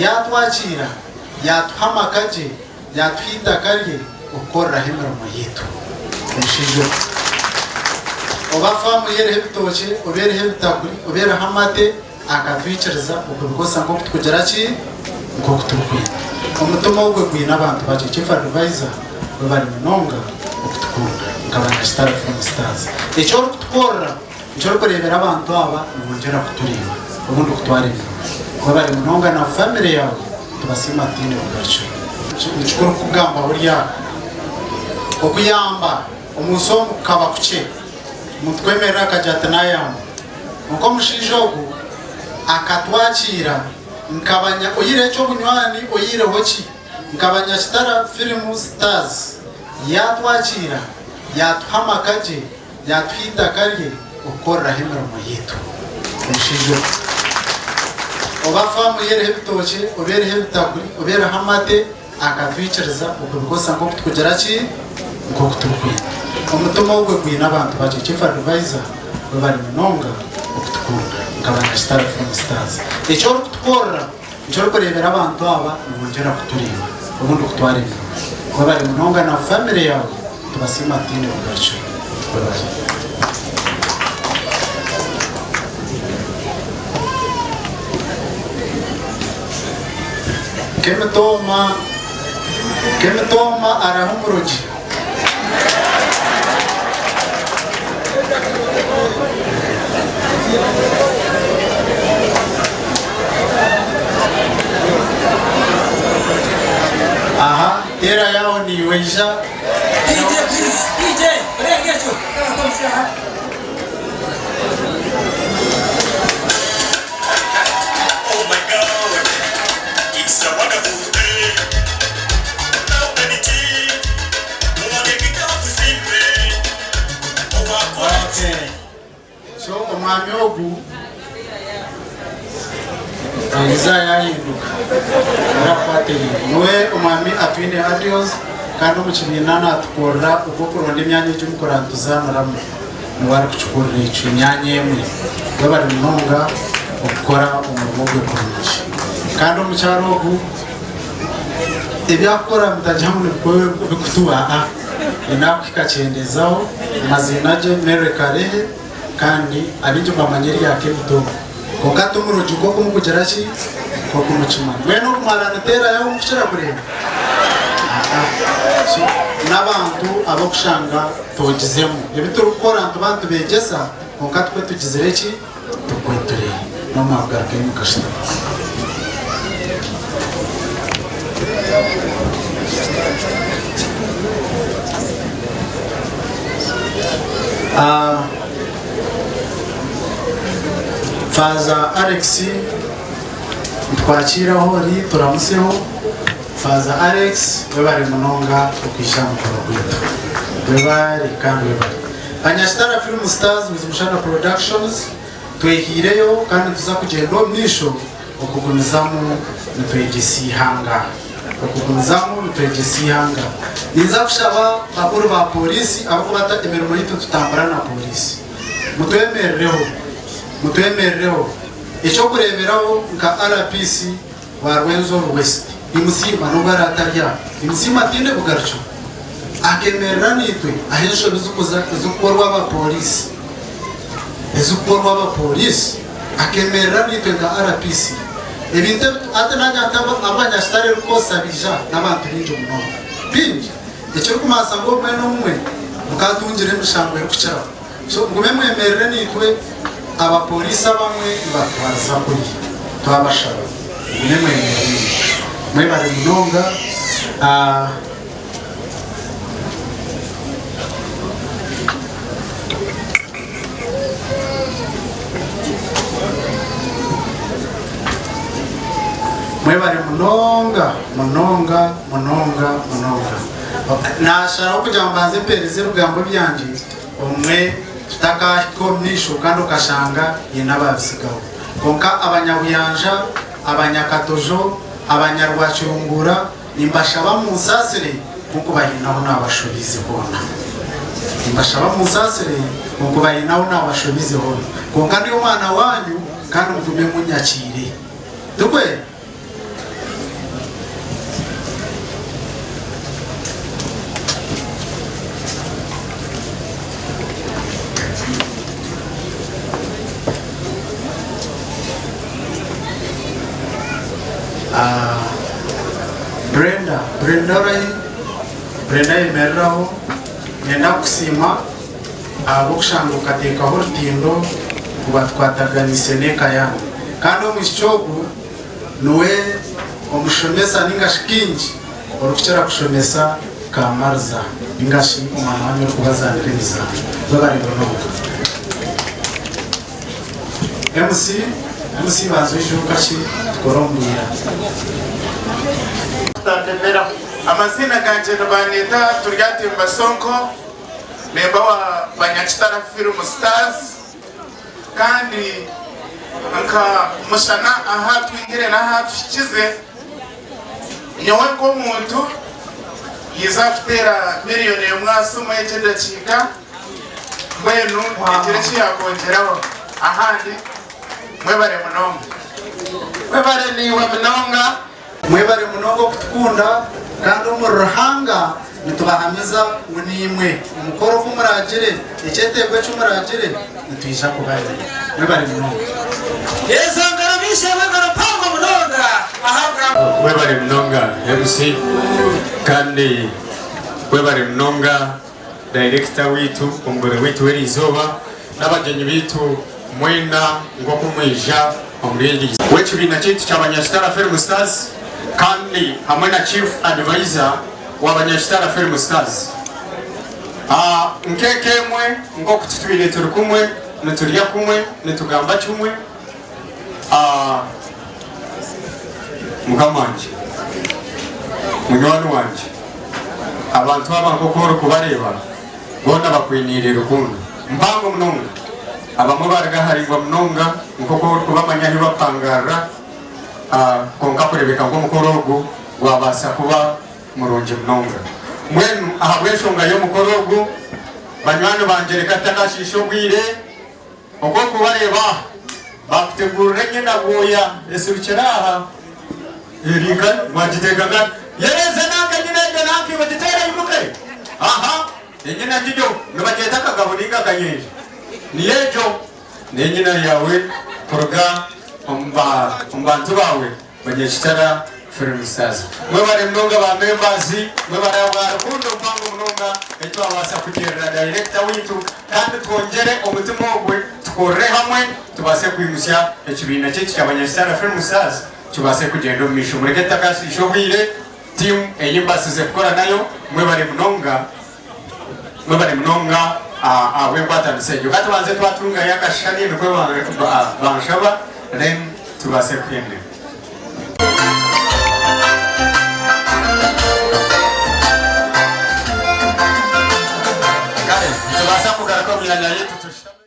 Yaatwakiira, yaatuha amaka gye, yaatuha eitaka rye okukoreraho emirimo yaitu. Omushaija ogwo. Oba faamu ye eriho ebitookye, oba eriho ebitakuri, oba eriho amate, akatwikiriza okubikozesa nk'oku turikugira ki? Nk'oku turikwenda. Omutima ogwe gwine abantu bakye. Chief Advisor webare munonga okutukunda nka Banyakitara Film Stars. Eki orikutukorera. Nikyo orikureebera abantu aba nibongyera kutureeba obundi kutwara emirimo. Webare munonga na family yawe nitubasiima tutaine bugarukiro. Nikikuru kukugambaho ryari. Okuyamba omunsi omu kukaba kukye omuntu kwemerera akagira ati nayamba. Kwonka omushaija ogu akatwakiira nkabanya oyihireho ekyobunywani oyihireho ki nkabanya Kitara Film Stars yatwakiira yatuha amaka gye Yaatuha eitaka rye okukoreraho emirimo yaitu. Omushaija ogwo. Oba faamu ye eriho ebitookye, oba eriho ebitakuri, oba eriho amate, akatwikiriza okubikozesa nk'oku turikugira ki? Nk'oku turikwenda. Omutima ogwe gwine abantu bakye. Chief Advisor webare munonga okutukunda nka Banyakitara Film Stars. Eki orikutukorera nikyo orikureebera abantu aba nibongyera kutureeba obundi kutwara emirimo. Webare munonga na family yaawe. Nitubasiima tutaine bugarukiro. Webale. Kemitooma Kemitooma araha omurogi. Aha teera yaaho naiwe ija. DJ please DJ orenga ekyo Oh my God, it's a wonderful day. Okay. So omwami ogu ayiza yahinduka arakukwatiriire niwe omwami Atwine Adios kandi omu kibiina natukorera ogw'okuronda emyanya egi mukura nituzaaniramu niwe arikukikurira ekyo emyanya emwe webare munonga okukora omurimo gwe kurungi kandi omukyara ogu ebyakukora mutagira ngu nibikutuha aa nakuhika kyendezaho amaziina gye Mary Karehe kandi abaingi nibamanya erya Kemitogo kwonka timurogi nk'oku mukugira ki nk'oku mukimanya mbwenu okumara niteerayo ahu mukukira kureeba aa so n'abantu ab'okushanga togizemu ebi turikukora nituba nitubeegyesa kwonka tukwe tugizire ki tukwe turi n'omwakugarukayo mukashutama. Faaza Alex nitwakiira ahu ori turamutseho. Faaza Alex webare munonga okwija aha mukoro gwaitu. Webare kandi webare. Banyakitara Film Stars with Mushana Productions twehiireyo kandi nituza kugyenda omu maisho okugumizamu nitwegyesa eihanga. Okugumizamu nitwegyesa eihanga. Ninza kushaba bakuru ba pooriisi ahabw'okuba emirimo yaitu nitutambura na pooriisi. Mutwemerereho. Mutwemerereho. Eky'okureeberaho nka RPC wa Rwenzori West, nimusiima n'obu araabe atari aha. Nimusiima ataine bugarukiro. Akeemerera naitwe ahu enshobi zirikukorwa abapooriisi ezirikukorwa abapooriisi akeemerera naitwe nka RPC. Ebintu ebi hati naagira nti abu Abanyakitara erikukozesa baija n'abantu baingi munonga. Baingi. Ekirikumanyisa ngu obumwe n'obumwe mukaatungire emishango erikukiraho. So mugume mwemerere naitwe abapooriisi abamwe nibatutwariza kubi. Twabashaba mugume mwemerere naitwe. Mwebare munonga. Mwebare munonga munonga munonga munonga. Nasharaho kugira ngu mbanze mpereze ebigambo byangye obumwe tutakahika omu maisho kandi okashanga haine ababisigaho. Kwonka abanyabuyanja, abanyakatojo, abanyarwakirunguura, Nimbashaba munsaasire nk'oku baine ahu naabashobiize hoona. Nimbashaba munsaasire nk'oku baine ahu naabashobiize hoona. Kwonka ndi omwana waanyu, kandi mugume munyakiire. Tikwe? Brenda, Brenda orahi? Brenda ayemereraho, Niinyenda kukusiima ahabw'okushanga okateekaho orutindo ngu batukwataganise n'eka yaanyu. Kandi omwishiki ogu niwe omushomesa nainga shi kaingi orikukira kushomesa Kamariza nainga shi omwana waanyu orikubazaanira emizaano. Webare munonga. MC, MC banza oije okaki tukore omu bwira. Kutandemera. Amaziina gangye nibanyeeta Turyatemba Sonko, nemba wa Banyakitara Film Stars kandi nka Mushana ahu atwihire n'ahu atuhikize, nyowe nk'omuntu ninza kuteera miriyoni emwe aha simu egi edakiika. Mbwenu egire eki yaakwongyeraho ahandi. Mwebare munonga. Webare naiwe munonga. Mwebare munonga okutukunda kandi omuri Ruhanga nitubahamiza ngu naimwe omukoro ogu muragire, ekyetengo eki muragire nitwija kubaha. Mwebare munonga. Ezo ngaro b'eishe-emwe engaro mpango munonga ahabwa. Webare munonga MC kandi webare munonga Dayirekita waitu, omugore waitu w'eriizooba, n'abagyenyi baitu mwena nk'oku mwija omuri eri izooba. W'ekibiina kyaitu kya Banyakitara Film Stars kandi hamwe na Chief Advisor wa Banyakitara Film Stars. Nk'eka emwe nk'oku tutwire turi kumwe, niturya kumwe, nitugamba kimwe, Mukama wangye, munywani wangye, abantu aba nk'oku orikubareeba, boona bakwiniire rukundo mpango munonga. Abamwe baruga haraingwa munonga nk'oku orikubamanya ahu bakuhangaarira, kwonka kureebeka ngu omukoro ogu gwabaasa kuba murungi munonga. Mbwenu ahabw'enshonga y'omukoro ogu, banywani bangye reka tutakashiisha obwire, Oku orikubareeba aha, baakutegurira enyena bwoya esurukire aha, eri nka mwagiteeka nka yereeza nanka enyena egyo nanka iwe giteere oimuke. Aha, enyena ngigyo nibagyeta akagabo nainga akanyenje. Niyo egyo, n'enyena yaawe kuruga omu bantu baawe. Banyakitara Film Stars mwebare munonga ba members mwebare ahabwa rukundo mpango munonga ei twabaasa kugirira director waitu kandi twongyere omutima ogwe tukorere hamwe tubaase kwimutsya ekibiina kyaitu kya Banyakitara Film Stars kibaase kugyenda omu maisho. Mureke tutakashiisha obwire team ei mbaasize kukora nayo mwebare munonga mwebare munonga ahabw'enkwatanisa egyo. Katubanze twatungayo akashushani nikwo banshaba then tubaase kuhendera. Kare nitubaasa kugaruka omu myanya yaitu tushutame.